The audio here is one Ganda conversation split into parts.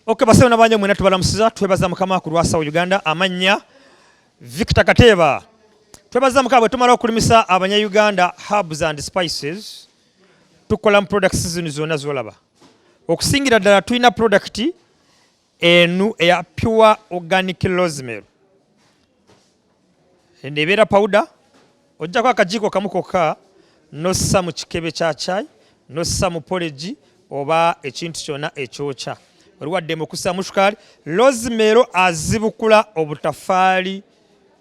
Okay, basewo nabanja mwena tubalamusiza, twebaza Mukama ku lwa Sawo Uganda. Amannya Victor Kateeba. Twebaza Mukama bwe tumala okulimisa abanya-Uganda herbs and spices, tukola mu products zino zonna zolaba. Okusingira ddala tulina product enu eya pure organic rosemary. Eno ebeera powder, ojjako akajiiko kamu kokka n'ossa mu kikebe kya chai, n'ossa mu porridge oba ekintu kyonna ekyokya. Oli waddembe okussaamu sukaali. Rosemary azibukula obutafaali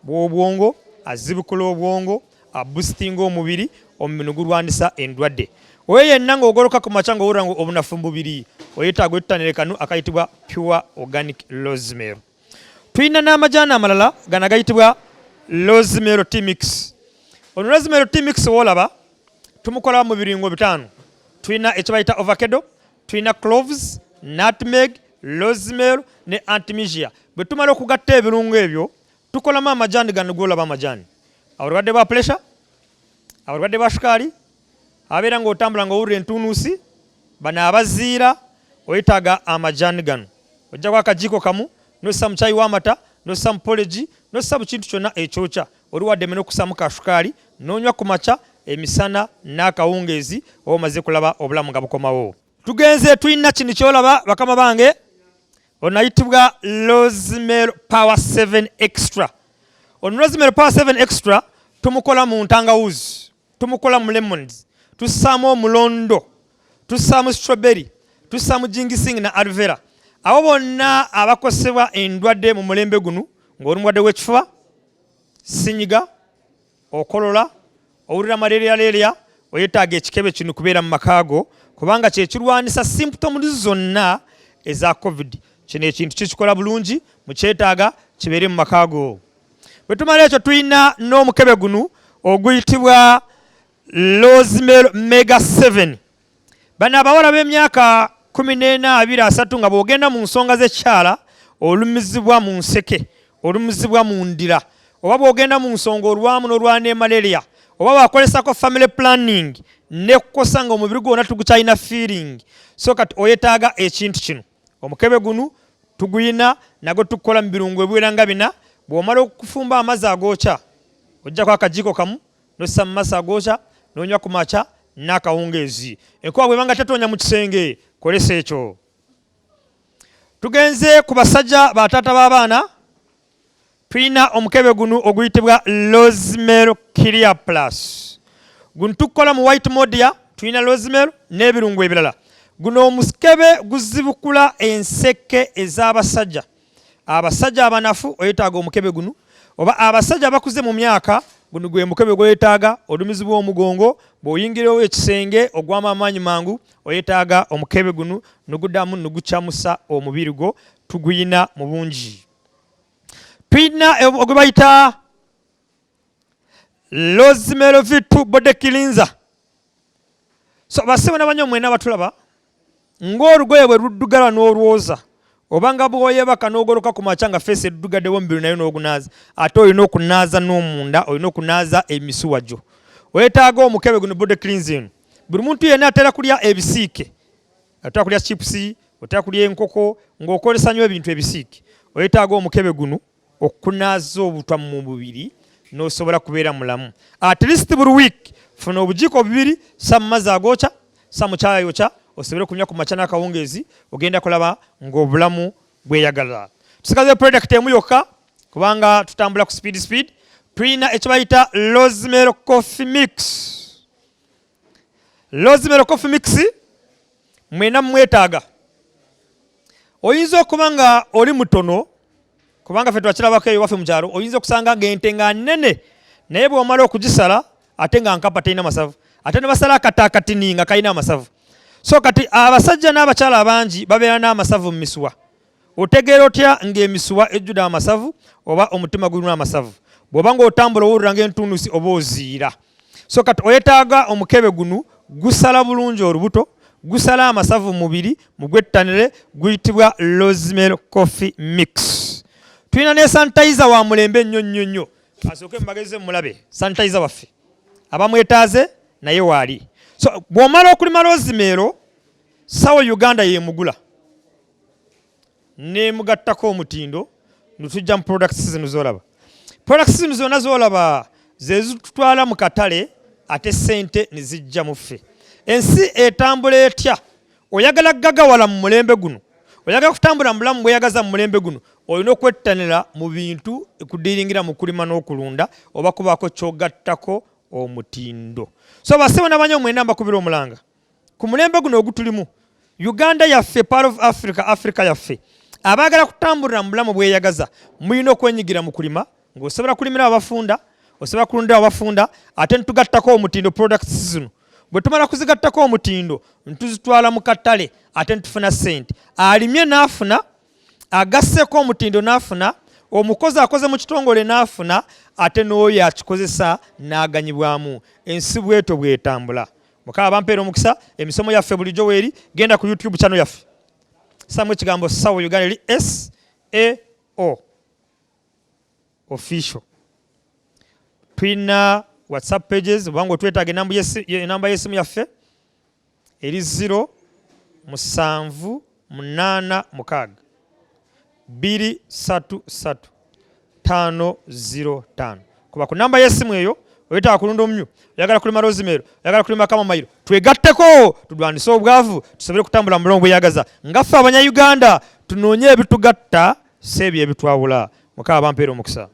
bw'obwongo, azibukula obwongo, aboostinga omubiri, omubiri gulwanisa endwadde. Oyo yenna ng'ogoloka ku makya ng'owulira nga obunafu mu mubiri, oyetaaga otuttanire kano akayitibwa pure organic rosemary. Tulina n'amajaani amalala gano agayitibwa rosemary tea mix. Ono rosemary tea mix woolaba tumukola mu birungo 5. Tulina ekibayita avocado, tulina cloves, nutmeg, rosemary ne artemisia. Bwe tumala okugatta ebirungo ebyo, tukolamu amajaani gano g'olaba amajaani. Abalwadde ba pressure, abalwadde ba sukaali, abeera ng'otambula ng'owulira entuunuusi, bano abaziira, oyetaaga amajaani gano. Ojjako akajiiko kamu n'ossa mu kyayi w'amata, n'ossa mu porridge, n'ossa mu kintu kyonna ekyokya. Oli waddembe n'okussaamu ka sukaali n'onywa ku makya, emisana n'akawungeezi, oba omaze kulaba obulamu nga bukomawo. Tugenze tulina kino ky'olaba bakama bange, ono ayitibwa Rosemary Power 7 Extra. Ono Rosemary Power 7 Extra tumukola mu ntangawuzi, tumukola mu lemons, tussaamu omulondo, tussaamu strawberry, tussaamu ginseng na aloe vera. Abo bonna abakosebwa endwadde mu mulembe guno, ng'oli mulwadde w'ekifuba, sinyiga, okolola, owulira malaria leria, oyetaaga ekikebe kino kubeera mu maka go, kubanga kyekirwanisa symptoms zonna eza COVID. Kino ekintu kikikola bulungi, mukyetaaga kibeere mu maka go. Bwe tumala ekyo, tulina n'omukebe guno oguyitibwa Rosemary Mega 7. Bano abawala b'emyaka 14, 20, 30, nga bw'ogenda mu nsonga z'ekyala olumizibwa mu nseke, olumizibwa mu ndira, oba bw'ogenda mu nsonga olwamu n'olwana ne malaria, oba wakolesako family planning nekukosa nga omubiri gwonna tugukyalina feeling. So kati oyetaaga ekintu kino. Omukebe guno tuguyina nagwo, tukukola mu birungo ebiwera nga 4. Bw'omala okufumba amazzi agookya, ojjako akajiiko kamu nossa mu mazzi agookya n'onywa ku makya n'akawungeezi. Enkuba bwebanga tetonya mu kisenge, kolesa ekyo. Tugenze ku basajja bataata b'abaana, tulina omukebe guno oguyitibwa Rosemary Clear Plus. Guno tukukola mu white modia, tulina rosemary n'ebirungo ebirala. Guno omukebe guzibukula enseke ez'abasajja. Abasajja abanafu oyetaaga omukebe guno, oba abasajja abakuze mu myaka, guno gwe mukebe gwetaaga. Olumizibwa omugongo, bw'oyingirawo ekisenge ogwamu amaanyi mangu, oyetaaga omukebe guno nuguddamu nugukyamusa omubiri gwo. Tuguyina mu bungi. Tulina ogwe bayita Rosemary V2 body cleanser. So basebo n'abanyo mwena batulaba, ng'olugoye bwe luddugala n'olwoza, oba nga bw'oyebaka n'ogoloka ku makya nga face eddugaddewo omubiri nayo n'ogunaaza, ate olina okunaaza n'omunda, olina okunaaza emisuwa gyo, weetaaga omukebe guno body cleansing. Buli muntu yenna atera kulya ebisiike, otera kulya chips, otera kulya enkoko ng'okozesa nnyo ebintu ebisiike, weetaaga omukebe guno okunaaza obutwa mu mubiri n'osobola kubeera mulamu. At least buli week funa obujiiko bubiri, sa mu mazzi agookya, sa mu kyayokya, osobole okunywa ku makya n'akawungeezi, ogenda kulaba ng'obulamu bweyagala. Tusigaze product emu yokka kubanga tutambula ku speed speed. Tulina ekibayita Rosemary Coffee Mix. Rosemary Coffee Mix mwena mwetaaga. Oyinza okuba nga oli mutono, kubanga ffe twakirabako eyo waffe mu kyalo, oyinza okusanga ng'ente nga nnene, naye bw'omala okugisala ate nga nkapa, terina masavu, ate ne basala akata akatini nga kalina amasavu. So kati abasajja n'abakyala abangi babeera n'amasavu mu misuwa. Otegeera otya ng'emisuwa ejjudde amasavu oba omutima gulimu amasavu? Bw'oba ng'otambula owulira ng'entunusi oba oziira. So kati oyetaaga omukebe guno, gusala bulungi olubuto, gusala amasavu mu mubiri, mugwettanire, guyitibwa Rosemary Coffee Mix. Tulina ne sanitizer wa mulembe nnyo nnyo nnyo. Asooke mubageze mulabe sanitizer waffe, abamwetaaze naye waali. So bw'omala okulima rosemary, Sawo Uganda yemugula. Nemugattako omutindo, nitujja mu products zino zolaba. Products zino zonna zolaba zezitutwala mu katale, ate sente nezijja mu ffe. Ensi etambula etya? Oyagala gagawala mu mulembe guno, oyagala kutambula mu bulamu bweyagaza mu mulembe guno, olina okwettanira mu bintu kudiringira mu kulima n'okulunda oba kubaako kyogattako omutindo. So basebo nabanya omwenda, mbakubira omulanga ku mulembe guno ogutulimu, Uganda yaffe, part of Africa, Africa yaffe. Abaagala kutambulira mu bulamu bweyagaza, mulina okwenyigira mu kulima, ng'osobola kulimira abafunda, osobola kulundira abafunda, ate nitugattako omutindo. Products zino bwe tumala kuzigattako omutindo, ntuzitwala mu katale, ate ntufuna sente. Alimye n'afuna, agasseeko omutindo n'afuna, omukozi akoze mu kitongole n'afuna, ate n'oyo akikozesa n'aganyibwamu. Ensi bwetyo bwetambula. Mukama bampeera omukisa. Emisomo yaffe bulijjo weeri. Genda ku YouTube channel yaffe, samu ekigambo Sawo Uganda, eri SAO Official. Tulina WhatsApp pages, obanga otwetaaga, enamba y'essimu yaffe eri 0 7 8 6 2 3 3 5 0 5. Kuba ku namba y'essimu eyo. Oyetaaga kulunda omumyu, oyagala kulima rosemary, oyagala kulima chamomile, twegatteko tulwanise obwavu, tusobole kutambula mu bulamu bweyagaza nga ffe Abanyayuganda. Tunoonye ebitugatta, si ebyo ebitwawula. Mukama bampeera omukisa.